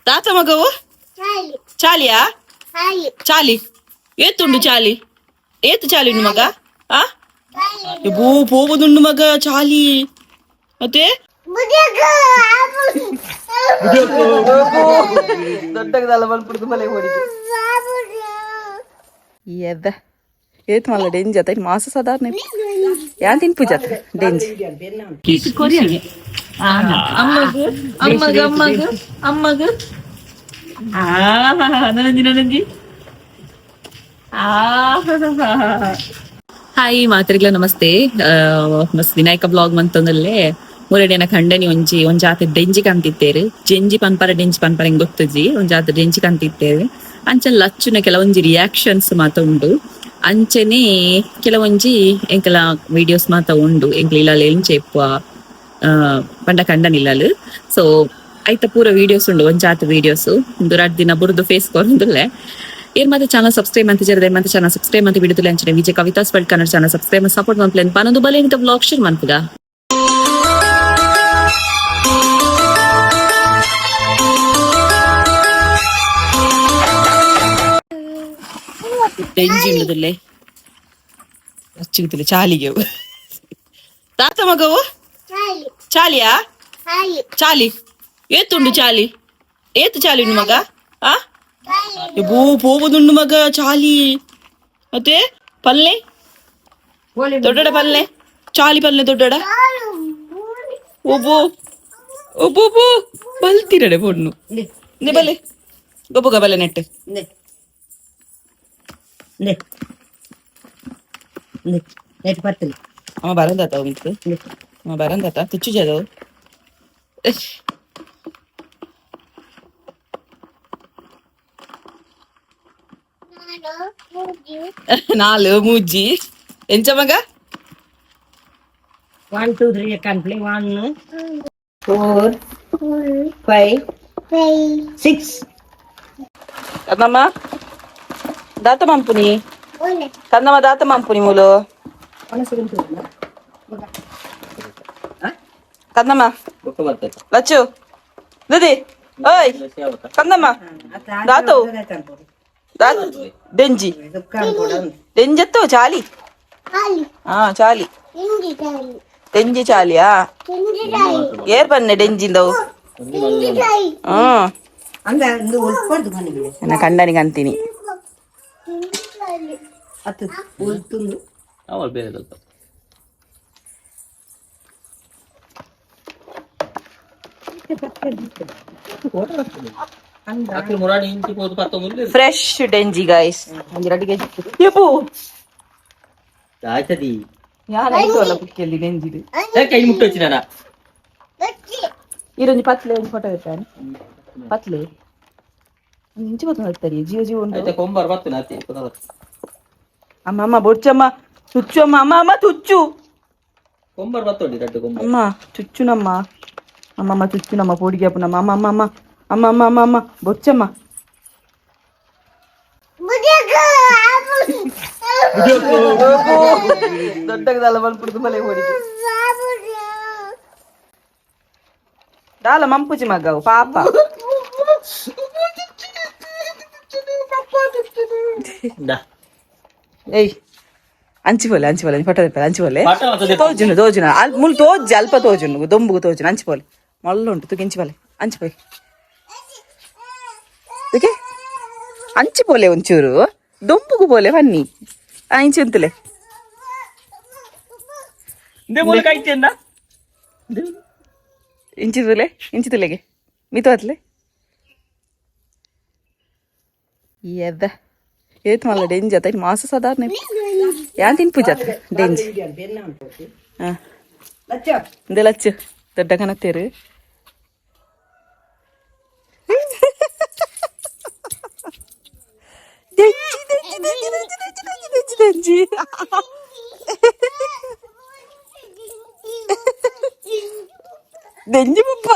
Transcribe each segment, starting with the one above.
ತಾತ ಮಗವು ಚಾಲಿಯಾ ಚಾಲಿ ಏತುಂಡು ಚಾಲಿ ಏತು ಚಾಲಿ ಉಂಡು ಮಗ ಆ ಬೋ ಪೋವುದುಂಡು ಮಗ ಚಾಲಿ ಮತ್ತೆ ದೊಡ್ಡಗದಲ್ಲ ಬಂದ್ಬಿಡ್ದು ಮಲೆ ಹೊಡಿತು ಎದ್ದ ಏತ್ ಮಲ್ಲ ಡೆಂಜ್ ಅತ್ತ ಮಾಸ ಸಾಧಾರಣ ಯಾನ್ ತಿನ್ಪು ಜಾತ ಡೆಂಜ್ ಅಮ್ಮಗು ಅಮ್ಮಗ ಅಮ್ಮಗು ಅಮ್ಮಗು ನನಂಜಿ ನನಂಜಿ ಹಾಯ್ ಮಾತ್ರಿಗ್ಲ ನಮಸ್ತೆ. ಮಸ್ತ್ ವಿನಾಯಕ ಬ್ಲಾಗ್ ಮಂತೊಂದಲ್ಲೇ ಮುರಡಿನ ಖಂಡನಿ ಒಂಜಿ ಒಂಜಾತ ಡೆಂಜಿ ಕಂತಿತ್ತೇರು. ಜೆಂಜಿ ಪನ್ಪರ ಡೆಂಜಿ ಪನ್ಪರ ಹೆಂಗ್ ಗೊತ್ತುಜಿ, ಒಂಜಾತ ಡೆಂಜಿ ಕಂತಿತ್ತೇರು. ಅಂಚೆ ಲಚ್ಚುನ ಕೆಲವೊಂಜಿ ರಿಯಾಕ್ಷನ್ಸ್ ಮಾತ ಉಂಡು. ಅಂಚನೆ ಕೆಲವೊಂಜಿ ಎಂಕಲ ವಿಡಿಯೋಸ್ ಮಾತ ಉಂಡು. ಎಂಕ್ಲ ಇಲ್ಲಲ್ ಎಂಚೆ ಇಪ್ಪುವ ಪಂಡ ಕಂಡನಿ ಇಲ್ಲಲ್. ಸೊ ಐತ ಪೂರ ವಿಡಿಯೋಸ್ ಉಂಡು, ಒಂಜಾತ ವಿಡಿಯೋಸ್. ಒಂದು ರಡ್ಡ್ ದಿನ ಬುರ್ದು ಫೇಸ್ ಕೊರೊಂದುಲ್ಲೆ. ಏರ್ ಮಾತ ಚಾನಲ್ ಸಬ್ಸ್ಕ್ರೈಬ್ ಅಂತ ಜರದ ಮತ್ತೆ ಚಾನಲ್ ಸಬ್ಸ್ಕ್ರೈಬ್ ಅಂತ ವಿಡಿಯೋ ಅಂಚನೆ Vijay Kavitha's world Kannada channel subscribe support ಮನ್ಪುಲೆ ಪನೊಂದು ಬಲೆ ಬ್ಲಾಗ್ ಶೇರ್ ಮನ್ಪುಗ. ಡೆಂಜಿ ಉಂಡುದಿಲ್ಲೆ ಅಚ್ಚುಗುತ್ತಿಲ್ಲ ಚಾಲಿಗೆ. ತಾತ ಮಗವು ಚಾಲಿಯಾ ಚಾಲಿ ಏತುಂಡು ಚಾಲಿ ಏತು ಚಾಲಿ ಉಂಡು ಮಗ ಆ ಬೋ ಪೋವುದುಂಡು ಮಗ ಚಾಲಿ ಮತ್ತೆ ಪಲ್ಲೆ ದೊಡ್ಡಡ ಪಲ್ಲೆ ಚಾಲಿ ಪಲ್ಲೆ ದೊಡ್ಡಡ ಒಬ್ಬೋ ಒಬ್ಬೊಬ್ಬೋ ಬಲ್ತಿರಡೆ ಪೊಣ್ಣು ನೆ ಬಲೆ ಗೊಬ್ಬುಗ ಬಲೆ ನೆಟ್ಟು ಅಮ್ಮ ಬರಂದಾತ ಮಿತ್ತು ಅಮ್ಮ ಬರಂದಾತ ತುಚ್ಚು ಜದವು. ನಾಲು ಮೂಜಿ ಎಂಚ ಮಗ 1 2 3 can play 1 4 5 6. Kandamma ದಾತ ಮಂಪುನಿ ಕಂದಮ್ಮ ದಾತ ಮಂಪುನಿ ಮೂಲು ಕಂದಮ್ಮ ಲಚ್ಚು ದದಿ ಓಯ್ ಕಂದಮ್ಮ ದಾತವು ಡೆಂಜಿ ಡೆಂಜತ್ತೋ ಚಾಲಿ ಹಾ ಚಾಲಿ ಡೆಂಜಿ ಚಾಲಿಯಾ ಏರ್ ಬನ್ನೆ ಡೆಂಜಿಂದವು. ಹ್ಮ್ ನನ್ನ ಕಂಡನಿಗೆ ಅಂತೀನಿ. ಫ್ರೆಶ್ ಡೆಂಜಿ ಗೈಸ್. ಒಂಜಿ ರಡ್ಡ್ ಕೆಜಿ ಯಪ್ಪು. ಆಯ್ತದಿ. ಯಾನ್ ಐತೋಲ ಬುಕ್ಕೆಲ್ಲಿ ಡೆಂಜಿಡ್. ಕೈ ಮುಟ್ಟೊಚ್ಚಿನ. ಈರೊಂಜಿ ಪತ್ಲೆ ಒಂಜಿ ಫೋಟೋ ಇತ್ತಾನೆ ಪತ್ಲೆ ಇಂಚಿ ಬತ್ತು ನಡ್ತಾರೆ ಜಿಯೋ ಜಿಯೋ ಉಂಟು. ಐತೆ ಕೊಂಬರ್ ಬತ್ತು ನಾತಿ. ಅಮ್ಮ ಅಮ್ಮ ಬೊಡ್ಚಮ್ಮ ಚುಚ್ಚು ಅಮ್ಮ ಅಮ್ಮ ಅಮ್ಮ ಚುಚ್ಚು. ಕೊಂಬರ್ ಬತ್ತೊಂಡಿ ರಡ್ಡು ಕೊಂಬರ್. ಅಮ್ಮ ಚುಚ್ಚುನಮ್ಮ ಅಮ್ಮಮ್ಮ ಚುಚ್ಚುನಮ್ಮ ಪೋಡಿಗೆ ಅಪ್ಪನಮ್ಮ ಅಮ್ಮ ಅಮ್ಮ ಅಮ್ಮ ಅಮ್ಮ ಅಮ್ಮ ಅಮ್ಮ ಅಮ್ಮ ಬೊಚ್ಚಮ್ಮ. ದೊಡ್ಡಗದಲ್ಲ ಬಂದ್ಬಿಡ್ದು ಮಲೆ ಹೊಡಿಗೆ ದಾಲ ಮಂಪುಜಿ ಮಗವು ಪಾಪ. ಏಯ್ ಅಂಚಿ ಬೋಲೆ ಅಂಚಿ ಬೋಲೆ ಫೋಟೋ ತೆಪ್ಪಲೆ ಅಂಚಿ ಬೋಲೆ. ತೋಜುನು ತೋಜುನು ಅಲ್ ಮುಲ್ ತೋಜಿ ಅಲ್ಪ ತೋಜುನು ದೊಂಬುಗು ತೋಜುನು ಅಂಚಿ ಬೋಲೆ ಮಲ್ಲ ಉಂಟು ತುಗೆ ಇಂಚಿ ಬೋಲೆ ಅಂಚಿ ಪೋಯ್ ತುಗೆ ಅಂಚಿ ಪೋಲೆ ಒಂಚೂರು ದೊಂಬುಗು ಪೋಲೆ ಬನ್ನಿ ಇಂಚಿ ಉಂತುಲೆ. ಇಂಚಿ ತುಲೆ ಇಂಚಿ ತುಲೆಗೆ ಮಿತು ಅತ್ಲೆ ಎದ್ದ ಏತ್ ಮಲ್ಲ ಡೆಂಜಿ ಅತ್ತ ಮಾಸ ಸಾಧಾರಣ ಯಾನ್ ತಿನ್ಪು ಜಾತ ಡೆಂಜಿ ಹಾ ಇಂದ ಲಚ್ಚು ದೊಡ್ಡ ಕನತ್ತೇರು ಡೆಂಜಿ ಡೆಂಜಿ ಡೆಂಜಿ ಡೆಂಜಿ ಡೆಂಜಿ ಡೆಂಜಿ ಡೆಂಜಿ ಡೆಂಜಿ ಪಪ್ಪ.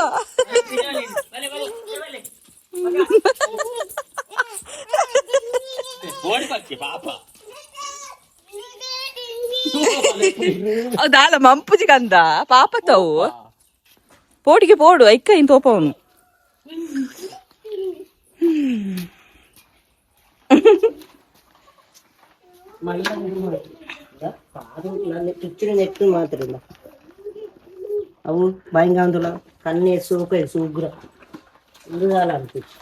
ದಾಲ ಮಂಪುಜಿ ಕಂದ ಪಾಪ ತಾವು ಪೋಡಿಗೆ ಪೋಡು ಐಕ್ಕ ಇನ್ ತೋಪವನು. ತುಚ್ಚಿನ ನೆಟ್ಟು ಮಾತ್ರ ಅವು ಭಯಂಗಾಂದುಲ ಕಣ್ಣೆ ಸೋಕ ಸೂಗ್ರ ಉಂದುದಾಲ ಅನ್ಪಿచ్చు.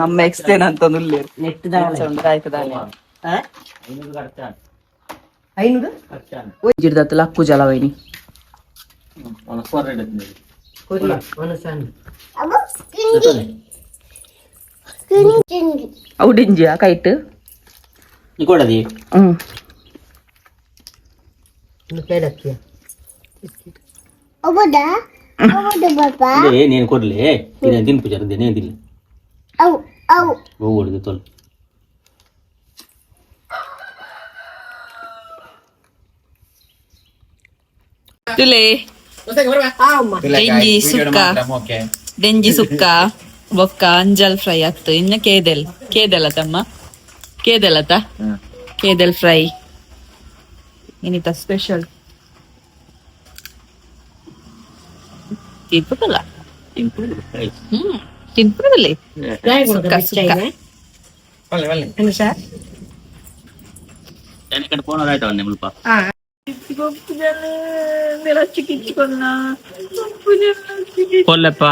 ನಮ್ಮ ಎಕ್ಸ್ಟೇನ್ ಅಂತ ಉಲ್ಲೇರು. ನೆಟ್ ದಾಲ. ಆಯ್ತದಾನೆ. 500. ಜಿಡ್ದತ್ತ ಲಕ್ಕು ಜಲವೈನಿ. ಅವು ಡಿಂಜಿಯ ಕೈಟ್. ಕೊಡದಿ. ಹ್ಮ್. నేను ಕೊಡ್ಲಿ నేను ತಿನ್ಪುಜಾರ నేను ತಿನ್ಲಿ ಹೋಗುದು ತೊಲ್. ತುಲೆ ಡೆಂಜಿ ಸುಕ್ಕ, ಡೆಂಜಿ ಸುಕ್ಕ ಬೊಕ್ಕ ಅಂಜಲ್ ಫ್ರೈ ಆಗ್ತು. ಇನ್ನ ಕೇದೆಲ್, ಕೇದೆಲ ತಮ್ಮ, ಕೇದೆಲತ ಕೇದೆಲ್ ಫ್ರೈ ಇನ್ನಿತ ಸ್ಪೆಷಲ್ ತಿನ್ಪುದಲ್ಲ. ಹ್ಮ್, ತಿನ್ಪುದಲ್ಲ. ಸುಕ್ಕ ಸುಕ್ಕ. ಮುಲ್ಪ. ಕೊಲ್ಲೆಪ್ಪ,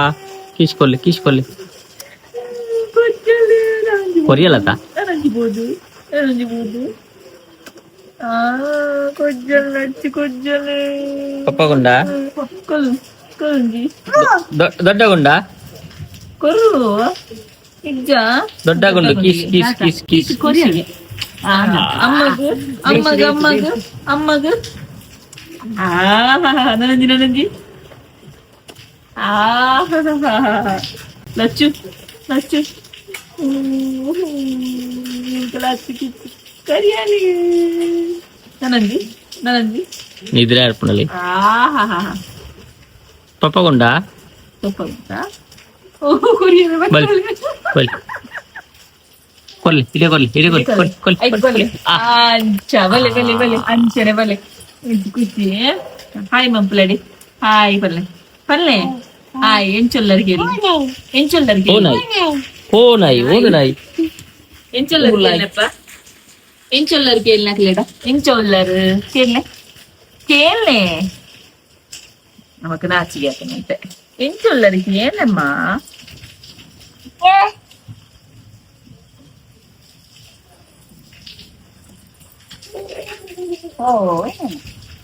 ಕಿಶ್ ಕೊಲ್ಲೆ, ಕಿಶ್ ಕೊಲ್ಲೆ ಕೊರಿಯಲತ್ತ. ಪಪ್ಪಗುಂಡ, ದೊಡ್ಡ ಗುಂಡ, ದೊಡ್ಡ ಗುಂಡು. Kiss kiss kiss kiss. ಅಮ್ಮಗು ಅಮ್ಮಗ ಅಮ್ಮಗ ಅಮ್ಮಗ. ಆ ನನಂಜಿ ನನಂಜಿ. ಆ ಲಚ್ಚು ಲಚ್ಚು ಲಚ್ಚು ಕಿಚ್ಚು ಕರಿಯಾಲಿ. ನನಂಜಿ ನನಂಜಿ. ನಿದ್ರೆ ಆಡ್ಪುಣಲಿ. ಆಹಾ. ಪಪ್ಪಗುಂಡ. ಪಪ್ಪ ಓ ಕೊರಿಯಲ್ಲ. ಬಲಿ ಬಲಿ, ಕೊಲ್ಲಿ ಇದೇ, ಕೊಲ್ಲಿ ಇದೇ, ಕೊಲ್ಲಿ ಕೊಲ್ಲಿ ಕೊಲ್ಲಿ ಕೊಲ್ಲಿ. ಅಂಚ ಬಲೆ ಬಲೆ ಬಲೆ, ಅಂಚನೆ ಬಲೆ. ಕುಚ್ಚಿ ಹಾಯ್ ಮಂಪುಲಡಿ, ಹಾಯ್ ಪಲ್ಲೆ ಪಲ್ಲೆ ಹಾಯ್. ಎಂಚೊಲ್ಲರಿಗೆ ಎಂಚೊಲ್ಲರಿಗೆ. ಓ ನಾಯಿ, ಓ ನಾಯಿ, ಓದು ನಾಯಿ. ಎಂಚೊಲ್ಲರು ಕೇಳಪ್ಪ, ಎಂಚೊಲ್ಲರು ಕೇಳಿನಾಕ್ಲೇಡ, ಎಂಚೊಲ್ಲರು ಕೇಳಲೆ ಕೇಳಲೆ. ನಮಕ್ ನಾಚಿಗೆ ಆತನಂತೆ. ಎಂಚೊಲ್ಲರು ಕೇಳಮ್ಮ. ಓ.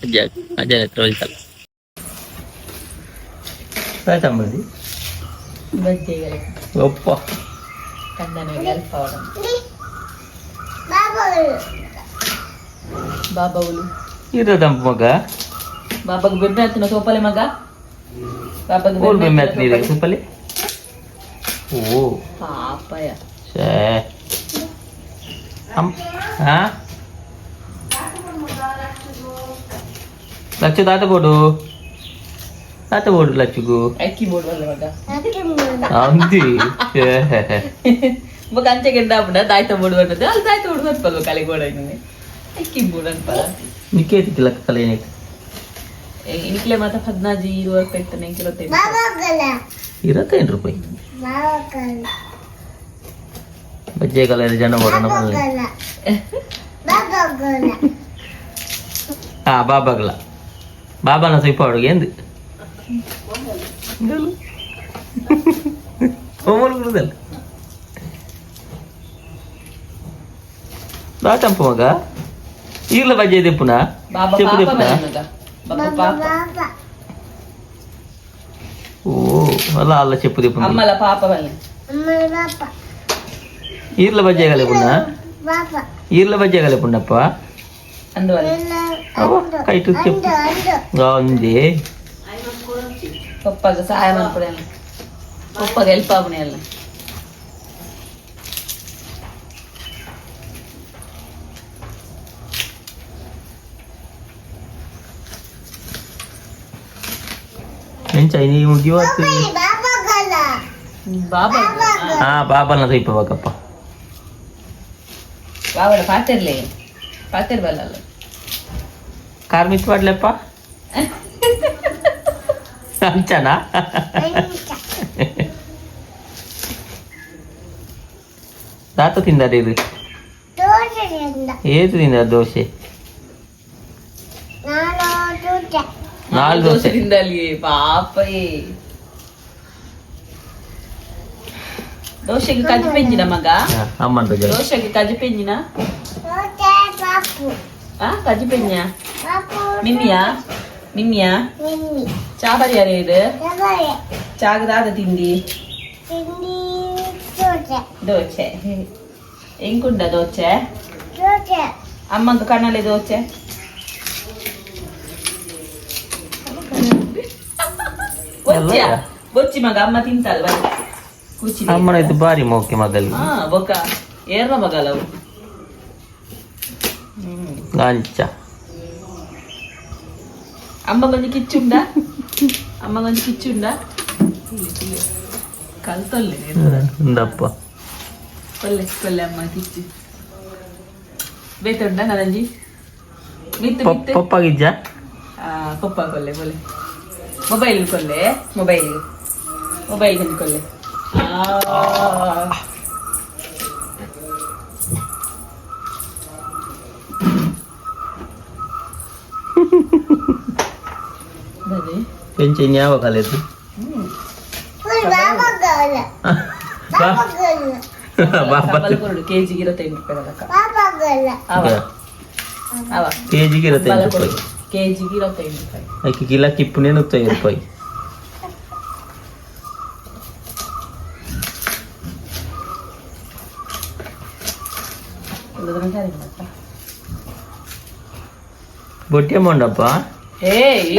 ಅಜ್ಜ ಅಜ್ಜ ಹತ್ರ ಹೋಯ್ತಲ್ಲ ಆಯ್ತಮ್ಮದಿ. ಒಪ್ಪ. ಬಾಬಾವುಲು. ಇರೋದಂಪ ಮಗ. ಬಾಬಾಗ ಬೆಮ್ಮೆ ಹತ್ತಿನ ಸೋಪಲೆ ಮಗ, ಬಾಬಾಗ. ಓಲ್ ಬೆಮ್ಮೆ ಹತ್ತಿನ ಸೋಪಲೆ. ಓ. ಪಾಪಯ. ಛೇ, ಅಮ್ ಹಾ ಲಚ್ಚು ತಾತ ಬೋಡು, ತಾತ ಬೋಡು ಲಚ್ಚುಗು. ಅಕ್ಕಿ ಬೋಡು ಅಲ್ಲ ಮಗ. ಅಂದಿ. ಬೊಕ ಅಂಚೆ ಗೆಡ್ಡ ಆಪುಂಡ ದಾಯ್ತ ಬೋಡು ಬರ್ತದೆ ಅಲ್ಲಿ, ದಾಯ್ತ ಬೋಡು ಬರ್ಪಲ್ವ ಕಲೆ ಗೋಡ ಅಕ್ಕಿ ಬೋಡು ಅನ್ಪಲ್ಲ. ನಿಕ್ಕೇತಿ ಲಕ್ಕ ಕಲೆ ಏನೈತೆ. ಇನ್ಕ್ಲೆ ಮಾತ 14 20 ಇತ್ತನೆ ಎಂಕಿಲೊತ್ತೆ. 25 ರೂಪಾಯಿ ಬಜ್ಜೆ ಕಲರ್ ಜನ ಬೋಡೋಣ. ಹಾ, ಬಾಬಾಗಲ ಬಾಬಾನ ಸ್ವಲ್ಪ ಅಡುಗೆ ಎಂದು ಕುಡುದಲ್ಲ. ದಾತಂಪ ಮಗ, ಈರ್ಲ ಬಜ್ಜೆ ದೆಪ್ಪುನ. ಬಾಬಾ. చెప్పు. ಪಾಪ. ದೆಪ್ಪುನ. ಮಗ ಬಾಬಾ ಪಾಪ. ಓ ಅಲ್ಲ ಅಲ್ಲ, చెప్పు ದೆಪ್ಪುನ. ಅಮ್ಮಲ ಪಾಪ ಬಲ್ಲೆ. ಈರ್ಲ ಬಜ್ಜೆ ಕಲೆಪುನ, ಈರ್ಲ ಬಜ್ಜೆ ಕಲೆಪುಂಡಪ್ಪ. ಅಂದುವಲ್ಲ. ಅವ ಕೈಟು చెప్పು ಅಂದೆ. ಪಪ್ಪಾಗ ಸಹಾಯ ಮನ್ಪುಡೆಲ್ಲ, ಪಪ್ಪಾಗ ಹೆಲ್ಪ್ ಆಪುನೆ ಅಲ್ಲ. ಎಂಚ ನೀ ಮುಗಿಯುವತ್ತು. ಬಾಬಾ. ಹಾ, ಬಾಬಾನ ಸ್ವಲ್ಪ ಬೇಕಪ್ಪ. ಬಾಬಡ ಪಾತಿರ್ಲೆ ಪಾತಿರ್ ಬಲ್ಲ. ಕಾರ್ ಮಿಸ್ ಮಾಡ್ಲಪ್ಪ ಅಂಚನಾ? ದಾತ ತಿಂದಾರೆ ಇದು. ಏತು ತಿಂದ ದೋಸೆ? ನಾಲ್ ದೋಸೆ. ತಿಂದಲ್ಲಿ ಪಾಪ. ದೋಸೆಗೆ ಕಜ್ಜಿ ಪೆಂಜಿನ ಮಗ? ಅಮ್ಮನ ದೋಸೆ. ದೋಸೆಗೆ ಕಜ್ಜಿ ಪೆಂಜಿನ? ಆ ಕಜ್ಜಿ ಪೆಂಜ ಮಿಮ್ಮಿಯಾ ಮಿಮ್ಮಿಯಾ ಚಾ ಬರಿಯಾರ ಇದು ಚಾಗದಾದ ತಿಂದಿ ದೋಸೆ ಎಂಕುಂಡ ದೋಸೆ ಅಮ್ಮಂಗ ಕಣ್ಣಲ್ಲಿ ದೋಸೆ. ಬೊಚ್ಚಿಯ ಬೊಚ್ಚಿ ಮಗ, ಅಮ್ಮ ತಿಂತಾಳ ಬನ್ನಿ ಕೂಚಿ. ಅಮ್ಮನ ಇದು ಬಾರಿ ಮೋಕೆ ಮಗಲ್. ಹಾ ಬೊಕ್ಕ ಏರ್ನ ಮಗಲವು. ಗಾಂಚ. ಅಮ್ಮ ಕೊಂಚ ಕಿಚ್ಚುಂಡ, ಅಮ್ಮ ಕೊಂಚ ಕಿಚ್ಚುಂಡ ಕಲ್ತೊಲ್ಲೆ. ಉಂದಪ್ಪ. ಕೊಲ್ಲೆ ಕೊಲ್ಲೆ ಅಮ್ಮ ಕಿಚ್ಚು ಬೇತುಂಡ ನರಂಜಿ ಮಿತ್ತು ಮಿತ್ತು. ಪಪ್ಪಾಗಿಜ್ಜ? ಆ, ಪಪ್ಪ ಕೊಲ್ಲೆ ಕೊಲ್ಲೆ ಮೊಬೈಲ್ ಕೊಲ್ಲೆ ಮೊಬೈಲ್ ಮೊಬೈಲ್ ಕೊಂಚ ಕೊಲ್ಲೆ. ಆ. ಬನ್ನಿ. పెంచి జ్ఞాపకాలేదు. ಕಬ್ಬಲ ಕೆಜಿಗೆ 25 ರೂಪಾಯಿ ಅದಕ್ಕ. ಅವ ಅವ. కేజీకి 25 ರೂಪಾಯಿ. ಕೆಜಿಗೆ 25 ರೂಪಾಯಿ. ಅದಕ್ಕೆ ಕಿಲಕ್ಕೆ ಇಪ್ಪುನೇ 105 ರೂಪಾಯಿ. ಬೊಟ್ಟಿಯಮ್ಮ ಉಂಡಪ್ಪ. ಏಯ್.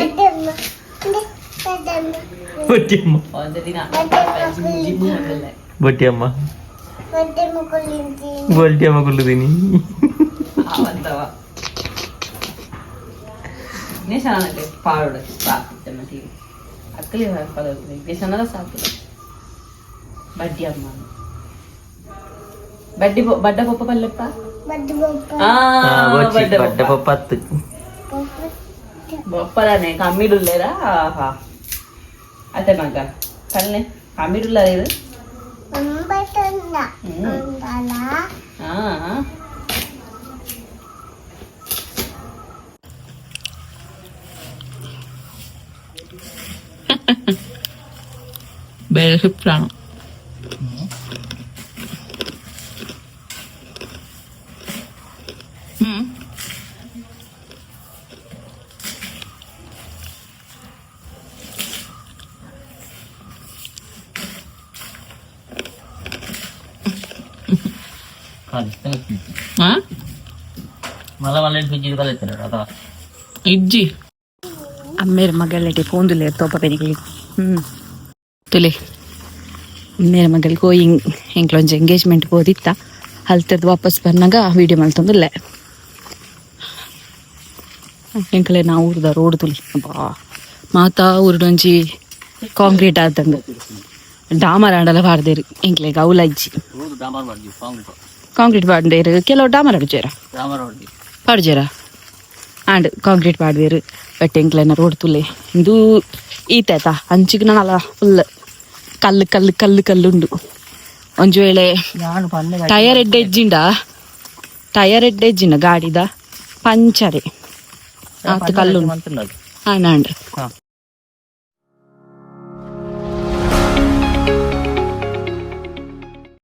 ಬೊಟ್ಟಿಯಮ್ಮ. ಒಂದು ದಿನ ಜಿಮ್ ಜಿಮ್ ಹೋಗಲ್ಲ. ಬೊಟ್ಟಿಯಮ್ಮ ಬೊಟ್ಟಿಯಮ್ಮ ಕುಲ್ಲುದೀನಿ. ಅವಂತವ ವಿಘ್ನೇಶನಕ್ಕೆ ಪಾಡು ಸಾಕು ಟಿವಿ ಅಕ್ಕಲಿ ವಿಘ್ನೇಶನದ ಸಾಕು. ಬಡ್ಡಿ ಅಮ್ಮ ಬಡ್ಡಿ ಬಡ್ಡ ಪಪ್ಪ ಪಲ್ಲಪ್ಪ. ಆ, ಬೊಚ್ಚಿ ಬಡ್ಡ ಬಡ್ಡ ಪಪ್ಪ. ಪಪ್ಪತ್ತು. ಬೊಪ್ಪದಾನೆ ಕಮ್ಮಿಡುಲ್ಲೇರಾ? ಆಹಾ ಅತ್ತೆ ಮಗ ಕಲ್ನೆ ಕಮ್ಮಿಡುಲ್ಲ ಇದು. ಆ ಬೇರೆ. ಮಲ ಮಲ ಫ್ರಿಜ್ ಕಲಿತಾರೆ ಅಥವಾ. ಇಜ್ಜಿ ಅಮ್ಮೇರ ಮಗಳಟಿ ಫೋನ್ದುಲ್ಲೆ ತೋಪ ಪೆನಿಗೆ. ತುಲೆ ಅಮ್ಮೇರ ಮಗಳಿಗೆ ಗೋಯಿಂಗ್ ಎಂಕ್ಲೊಂಜಿ ಎಂಗೇಜ್ಮೆಂಟ್ ಹೋದಿತ್ತ ಹಲ್ತದ್ದು ವಾಪಸ್ ಬಂದಾಗ ವಿಡಿಯೋ ಮಲ್ತೊಂದುಲ್ಲೆ. ಎಂಕಲೆ ನಾ ಊರ್ದ ರೋಡ್ ತುಲಿ ಬಾ ಮಾತಾ ಊರುಡೊಂಜಿ ಕಾಂಕ್ರೀಟ್ ಆತಂದು ಡಾಮರ್ ಆಂಡಲ ಪಾಡ್ದೇರು. ಎಂಕ್ಲೆಗ್ ಅವ್ಲ ಇಜ್ಜಿ. ಕಾಂಕ್ರೀಟ್ ಪಾಡ್ದೇರು, ಕೆಲವು ಡಾಮರ್ ಅಡ್ಜೇರ ಪಾಡ್ಜೇರ and concrete ಪಾಡ್ವೇರು. But ಎಂಕ್ಲೆನ road ತುಲೆ ಇಂದು ಈತ ಅಂಚಿಗೆ ನಾಲ ಫುಲ್ ಕಲ್ಲು ಕಲ್ಲು ಕಲ್ಲು ಕಲ್ಲುಂಡು. ಒಂಜಿ ವೇಳೆ ಟೈರ್ ಎಡ್ಡೆ ಎಜ್ಜಿಂಡ, ಟೈರ್ ಎಡ್ಡೆ ಎಜ್ಜಿಂಡ ಗಾಡಿದ ಪಂಚರೆ ಆತ್ ಕಲ್ಲು. ಆಂಡ್.